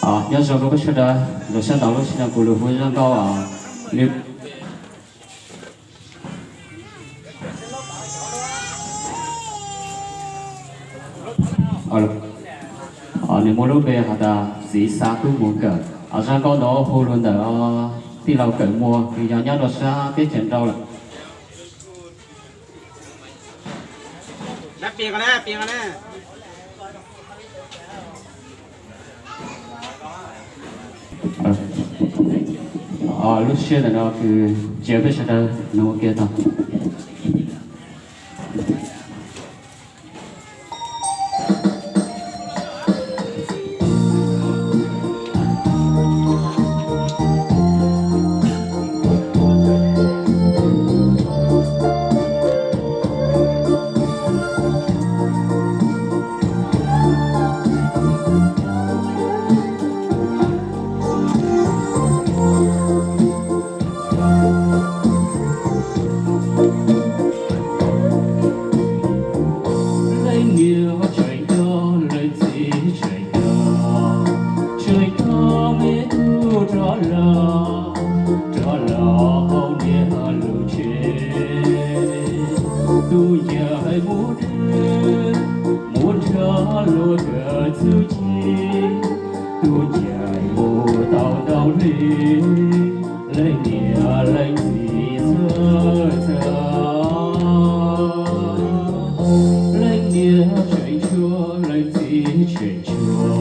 Nyob zoo rau peb sawv daws, rau sab nraud lub sij hawm kuv lus hu zaj nkauj, nws muaj lub npe has tas Txiv Xab Tub Mus Kawm. Zaj nkauj no hu los ntawm tij laug Kawm Muas, nws yog nyob rau sab teb chaws nrau lawm. Lub sij hawm ntawm no kuv cia peb sawv daws mloog ua ke tau. Leej niam tseem nco, leej txiv tseem nco, tseem nco me tub rov los, rov los hauv niam lub tsev. Tub ncaim mus deb, mus nrog luag kawm txuj ci, tub ncaim mus tau ntau hli, leej niam leej txiv txhawj txhawj. Leej niam tseem ntshua, leej txiv tseem ntshua,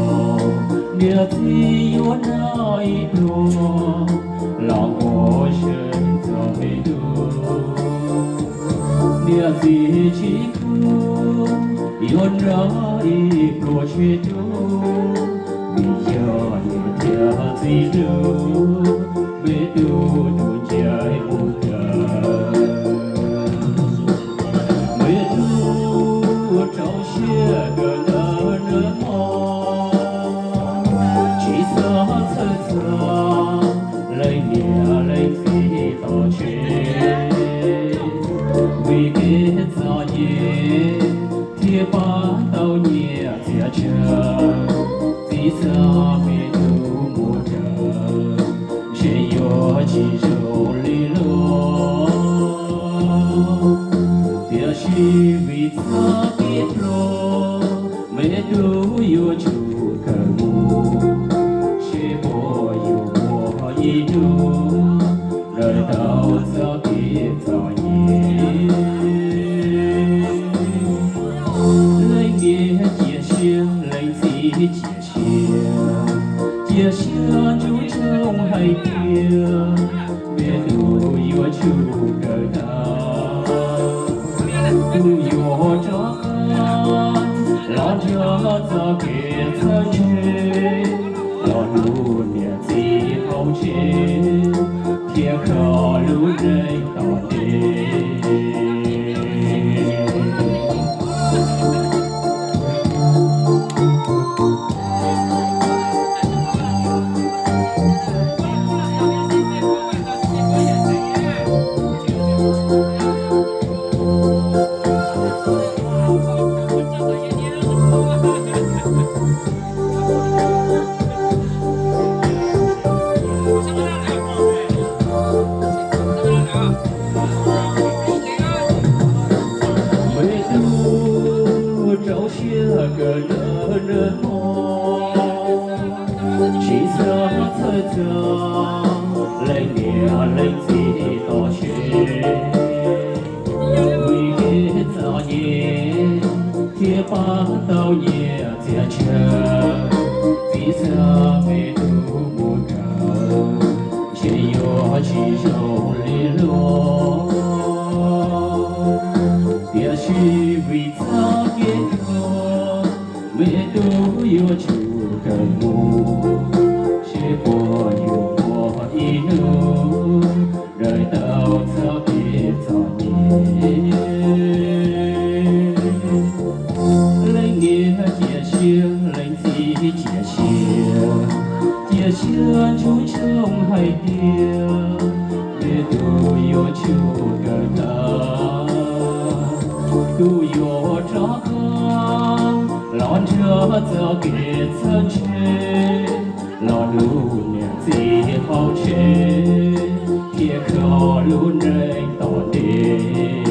niam txiv yuav nrog ib pluag los ua seem txog me tub. Niam txiv tsis pub yuav nrog ib pluag tseg tub, vim yog niam thiab txiv hlub, me tub tub ncaim mus kawm. Me tub rau siab kawm ntawv nag hmo, tsis txhob txhawj txog leej niam leej txiv tom tsev, vim kev txom nyem thiaj pab tau nyiaj txiag tsawg. Txiv xav me tub mus kawm, ntshe yuav tsis zoo li luag, tiam sis vim txoj kev pluag, me tub yuav tsum kawm mus, seb puas yuav muaj ib hnub daws tau txoj kev txom nyem. Leej niam cia siab, leej txiv cia siab, cia siab ntsoov ntsoov hais tias me tub yuav tsum kawm tau. Tub yuav rov qab los nrog txoj kev txhawj ntse, los hlub niam txiv hauv tsev, thiab kho lub neej tom ntej. Me tub rau siab kawm ntawv nag hmo, tsis txhob txhawj txog leej niam leej txiv tom tsev, vim kev txom nyem thiaj pab tau nyiaj txiag tsawg. Txiv xav me tub mus kawm, ntshe yuav tsis zoo li luag, tiam sis vim txoj kev pluag, me tub yuav tsum kawm mus, seb puas yuav muaj ib hnub daws tau txoj kev txom nyem. Leej niam cia siab, leej txiv cia siab, cia siab ntsoov ntsoov hais tias me tub yuav tsum kawm tau. Tub yuav rov qab los nrog txoj kev txhawj ntse, Los lub niam txiv hauv tsev, thiab kho lub nreeg tom ntej.